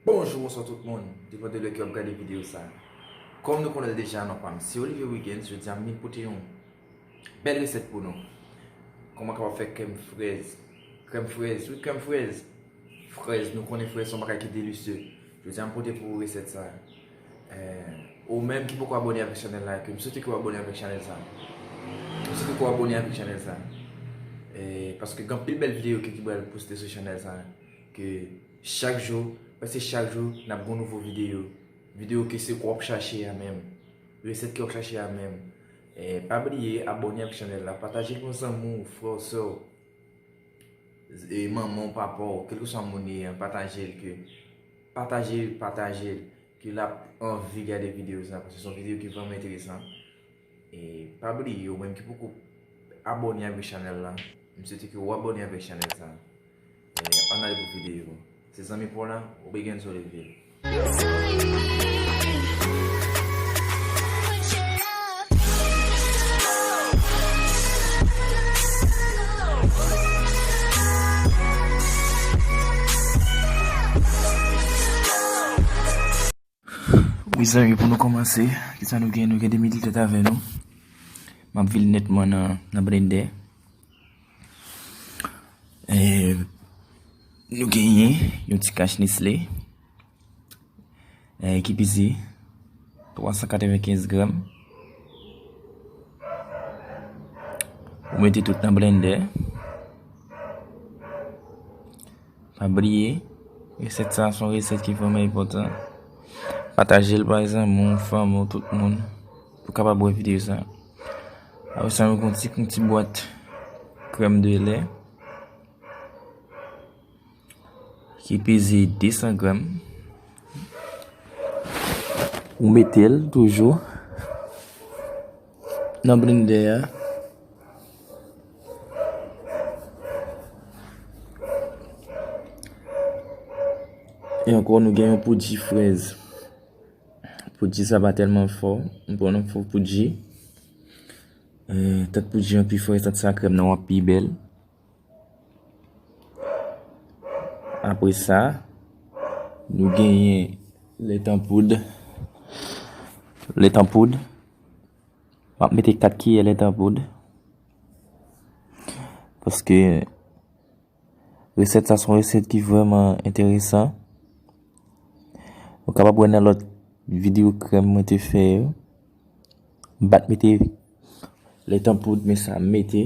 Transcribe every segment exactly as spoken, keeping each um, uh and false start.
Bonjou, bonswa tout moun, depann de lè ke w ap gade videyo sa. Kòm nou konnen l deja, non pa m se Olivier Wigens, jodi a m vin pote yon bèl resèt pou nou. Kòman kapab fè krèm frèz? Krèm frèz, wi, krèm frèz. Frèz, nou konnen frèz se yon bagay ki delisye. Jodi a m pote pou ou resèt sa. Eh, ou menm ki poko abòne avèk chanèl la, ke m swete ke w abòne avèk chanèl sa. M swete ke w abòne avèk chanèl sa. Eh, paske gen anpil bèl videyo ke ki pral poste sou chanèl sa. Ke chak jou, prèske chak jou, n ap gen yon nouvo videyo. Videyo ke se w ap chache a menm. Resèt ke w ap chache a menm. Eh, pa bliye abòne avèk chanèl la. Pataje l pou zanmi w, frè w, sè w. E manman w, papa w, kèlkeswa moun li ye, pataje l ke, pataje l, pataje l, ke l ap anvi gade videyo sa, paske se yon videyo ki vrèman enteresan. E pa bliye, ou menm ki poko abòne avèk chanèl la, m swete ke w abòne avèk chanèl sa. E ann ale pou videyo. Se zanmi pa w la, Wigens Olivier. Wi zanmi, pou nou kòmanse, kisa nou gen? Nou gen de mililitè avè nou. M ap vide nètman nan, nan blendè. Eh, nou genyen yon ti kach Nestlé, eh, ki peze twa san katrevenkenz granm. Ou mete tout nan blendè. Pa bliye, resèt sa se yon resèt ki vrèman enpòtan. Pataje l bay zanmi w, fanmi w, tout moun pou kapab wè videyo sa. Apre sa, nou gen yon ti, yon ti bwat krèm de lè ki peze de san granm. Ou mete l toujou nan blendè a. E ankò, nou gen yon poud ji frèz. Poud ji sa pa tèlman fò. M pran yon fò poud ji. Eh, tant poud ji an pi fò, e tant sa krèm nan w ap pi bèl. Apre sa, nou genyen lèt an poud. Lèt an poud. M ap mete kat kiyè lèt an poud. Paske resèt sa se yon resèt ki vrèman enteresan. Ou kapab wè nan lòt videyo krèm mwen te fè yo. M pa t mete lèt an poud, men sa m mete.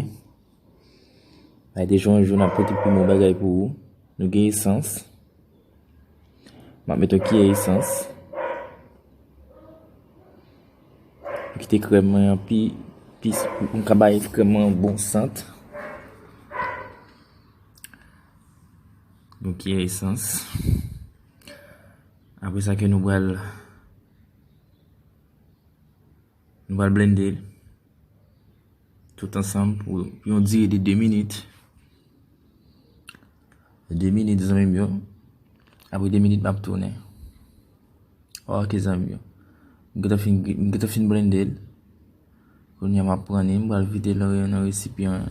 Ay, deja yon jou n ap pote pi bon bagay pou ou. Nou gen esans. M ap mete yon kiyè esans. Pou kite krèm mwen an pi, pi, pou m ka bay krèm mwen yon bon sant. Yon kiyè esans. Apre sa ke nou pral Nou pral blende l tout ansanm pou, pou yon dire de de minit. De minit, zanmi m yo. Apre de minit, m ap tounen. Ok, zanmi m yo. M gentan fin, m gentan fin blende l. Kounye a, m ap pran li, m pral vide l nan, nan resipyan,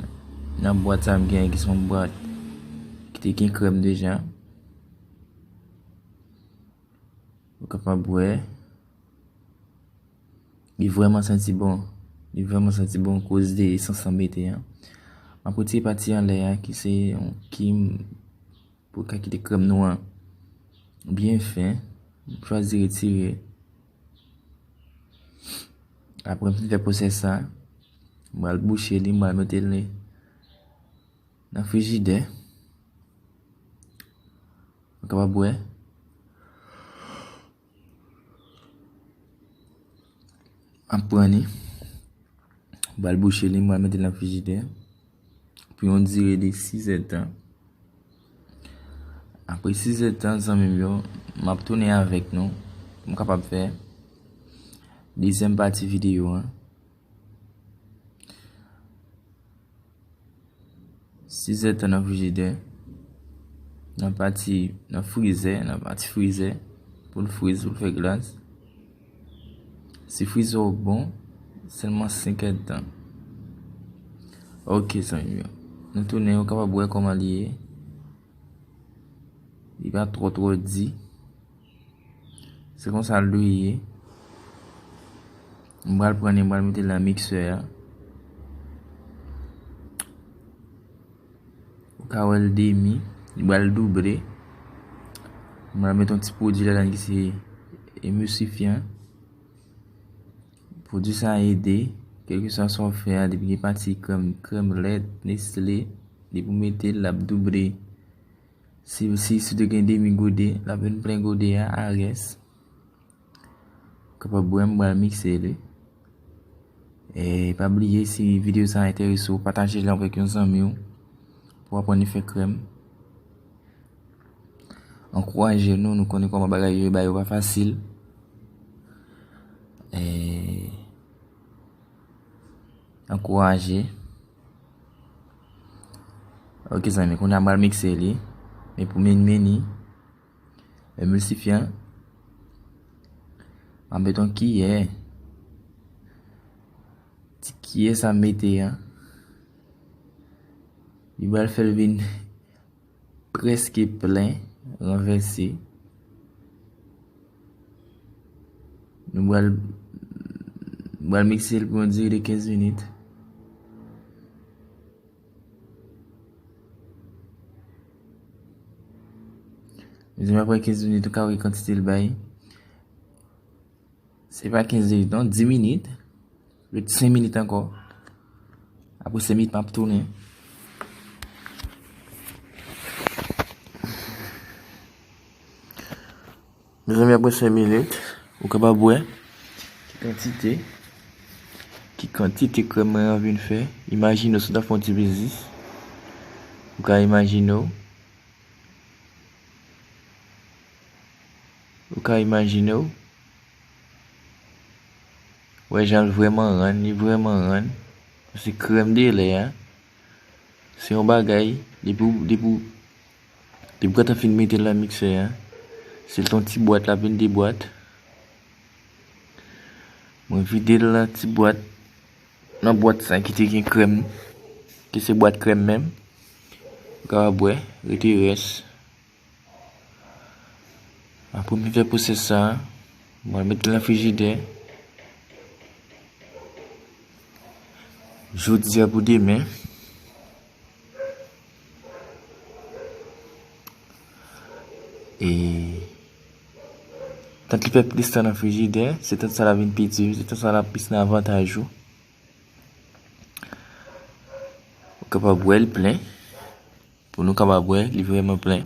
nan bwat sa m genyen, ki se yon bwat ki te gen krèm deja. Ou kapab wè. Li vrèman santi bon. Li vrèman santi bon koz de esans lan mete an. M ap retire pati anlè a ki se yon kim pou ka kite krèm nou an byen fen. M chwazi retire. Apre m fin fè pwosè sa, m pral bouche li, m pral mete li nan frijidè. Ou kapab wè. M ap pran li. M pral bouche li, m pral mete l nan frijidè pou yon dire de sis èdtan. Apre sis èdtan, zanmi m yo, m ap tounen avèk nou pou m kapab fè dezyèm pati videyo an. Sis èdtan nan frijidè. Nan pati, nan frizè, nan pati frizè. Pou l friz, pou l fè glas. Si frizè w bon, sèlman senk èdtan. Ok, zanmi m yo. Nou tounen, ou kapab wè kòman li ye. Li pa twò, twò di. Se konsa l dwe ye. M pral pran li, m pral mete l nan miksè a. Ou ka wè l demi, li pral double. M pral mete yon ti pwodui ladan ki se emilsifyan. Pwodui sa ede, kèlkeswa sa w fè a, depi gen pati krèm, krèm lèt, Nestle, depi w mete l, l ap double. Si, si, si w te gen demi gode, l ap vin plen gode a, arès. Ou kapab bwè, m pral mikse li. E pa bliye, si videyo sa a enterese w, pataje l avèk yon zanmi w pou w aprann fè krèm. Ankouraje nou, nou konnen kòman bagay yo ye, bagay yo pa fasil. E ankouraje. Ok, zanmi, kounye a m pral mikse li. Men pou meni meni, emilsifyan, m ap met yon kiyè. Ti kiyè sa m mete a, li pral fè l vin prèske plen, ranvèse. Nou pral, pral mikse l pou yon dire de kenz minit. Mezanmi, apre kenz minit, ou ka wè kantite l bay. Se pa kenz minit, non, dis minit. Ret senk minit ankò. Apre senk minit, m ap tounen. Mezanmi, apre senk minit, ou kapab wè ki kantite, ki kantite krèm mwen an vin fè. Imajine w si w ta fè yon ti biznis. Ou ka imajine w. Ou ka imajine w. Wè jan l vrèman rann, li vrèman rann. Se krèm de lè a. Se yon bagay, depi w, depi w, depi w gentan fin mete l nan miksè a, se l t yon ti bwat, l ap vin de bwat. Mwen vide l nan ti bwat, nan bwat sa ki te gen krèm, ki se bwat krèm menm. Ou kapab bwè, rete rès. Apre m fin fè pwosès sa a, mwen mete l nan frijidè. Jodi a pou demen. E tant li fè plis tan nan frijidè, se tant sa l ap vin pi di, se tant sa l ap plis nan avantaj ou. Ou kapab bwè l plen. Pou nou kapab wè, li vrèman plen.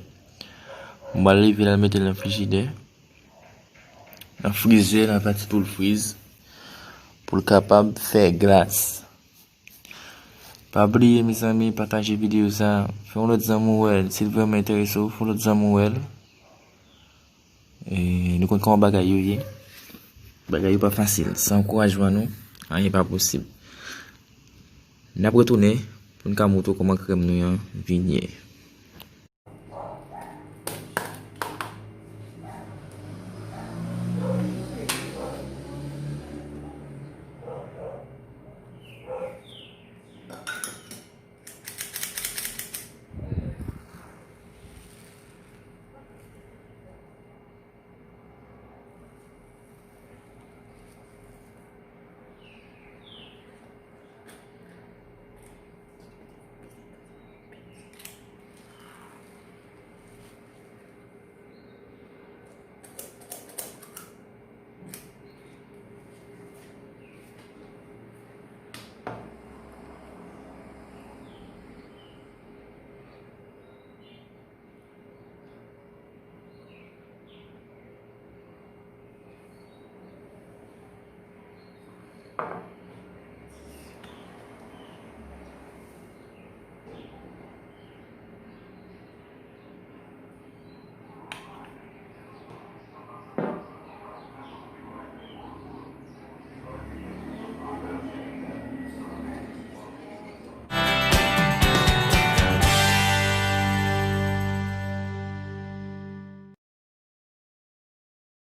M pral leve l al mete l nan frijidè. Nan frizè, nan pati pou l friz. Pou l kapab fè glas. Pa bliye, mezanmi, pataje videyo sa. Fè yon lòt zanmi w wè l. Si l vrèman enterese w, fè yon lòt zanmi w wè l. E, nou konn kòman bagay yo ye. Bagay yo pa fasil. San ankourajman nou, anyen pa posib. N ap retounen pou n ka montre w kòman krèm nou an vin ye.